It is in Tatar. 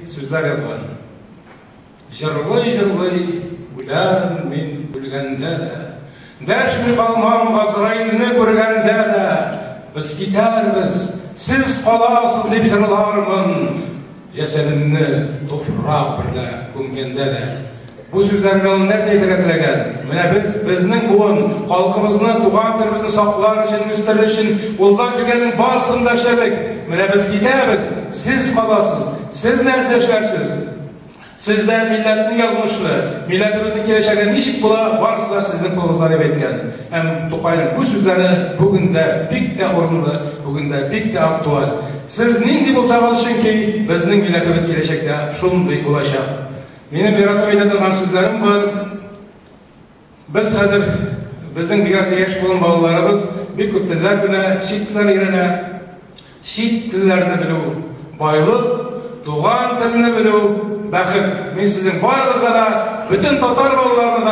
Сүзләр язган. Җырлый-җырлый үләрмен мин үлгәндә дә. Дәшми калмам Газраилне күргәндә дә. Без китәрбез, сез каласыз дип җырлармын. Җәсәдемне туфрак берлә күмгәндә дә. Бу сүзләр белән ул нәрсә әйтергә теләгән? Менә без, безнең буын, халкыбызны, туган телебезне саклар өчен, үстерер өчен кулдан килгәннең барысын да эшләдек. Менә без китәбез, сез каласыз. Сез нәрсә эшләрсез? Сездә милләтнең язмышы, милләтебезнең киләчәге ничек була, барысы да сезнең кулыгызда дип әйткән. Һәм Тукайның бу сүзләре бүген дә бик тә урынлы, бүген дә бик тә актуаль. Сез нинди булсагыз, чөнки безнең милләтебез киләчәктә шундый булачак. Минем яратып әйтә торган сүзләрем бар. Без хәзер безнең бигрәк тә яшь буын балаларыбыз бик күп телләр белә, чит телләр өйрәнә. Чит телләрне белү байлык, туган телне белү бәхет. Мин сезнең барыгызга да, бөтен татар балаларына да